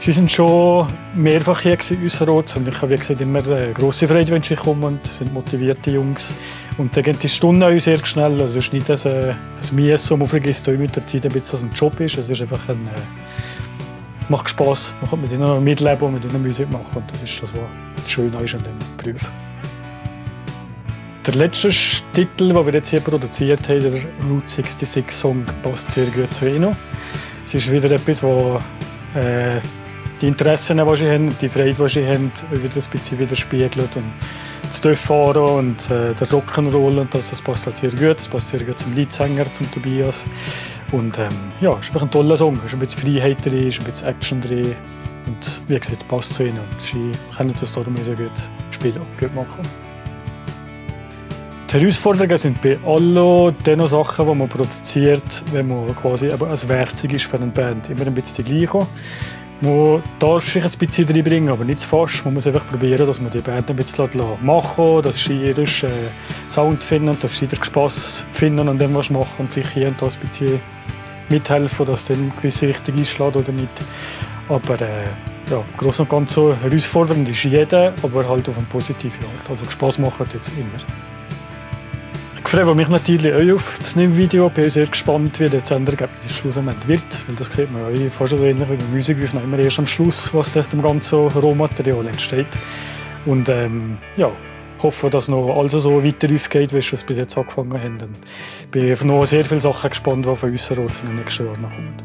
Sie sind schon mehrfach hier in Ussarorz und ich habe wie gesagt immer grosse Freude, wenn sie kommen und sind motivierte Jungs. Und dann gehen die Stunden auch sehr schnell. Also es ist nicht ein Mies, wo man vergisst, auch mit der Zeit ein bisschen, dass es ein Job ist. Es ist einfach macht Spass. Man kann mit ihnen mitleben und mit ihnen Musik machen. Und das ist das, was schön ist an diesem Beruf. Der letzte Titel, den wir jetzt hier produziert haben, der Route 66 Song, passt sehr gut zu ihnen. Es ist wieder etwas, wo die Interessen, die sie haben, die Freude, die sie haben, wieder ein bisschen widerspiegelt. Und das Töpffahren und der Rock'n'Roll, und das passt halt sehr gut. Das passt sehr gut zum Leadsänger, zum Tobias. Und ja, es ist einfach ein toller Song. Es ist ein bisschen Freiheit drin, es ist ein bisschen Action drin. Und wie gesagt, passt zu ihnen. Und sie können das darum sehr gut spielen und gut machen. Die Herausforderungen sind bei allen den Sachen, die man produziert, wenn man quasi ein Werkzeug ist für eine Band. Immer ein bisschen die gleiche. Man darf sich ein bisschen reinbringen, aber nicht zu fast. Man muss einfach probieren, dass man die Band ein bisschen machen lässt, dass sie ihren Sound finden, dass sie den Spass finden an dem, was sie machen, und vielleicht hier und da ein bisschen mithelfen, dass es dann in eine gewisse Richtung einschlägt oder nicht. Aber ja, gross und ganz so herausfordernd ist jeder, aber halt auf eine positive Art. Also Spass macht jetzt immer. Ich freue mich natürlich auch auf das neue Video. Ich bin sehr gespannt, wie das Endergebnis schlussendlich wird. Weil das sieht man ja fast so ähnlich wie bei Musik. Wir immer erst am Schluss, was aus dem ganzen Rohmaterial entsteht. Und ja, hoffe, dass noch alles so weiter aufgeht, wie wir es bis jetzt angefangen haben. Und ich bin auf noch sehr viele Sachen gespannt, die von uns in den nächsten Jahren noch kommen.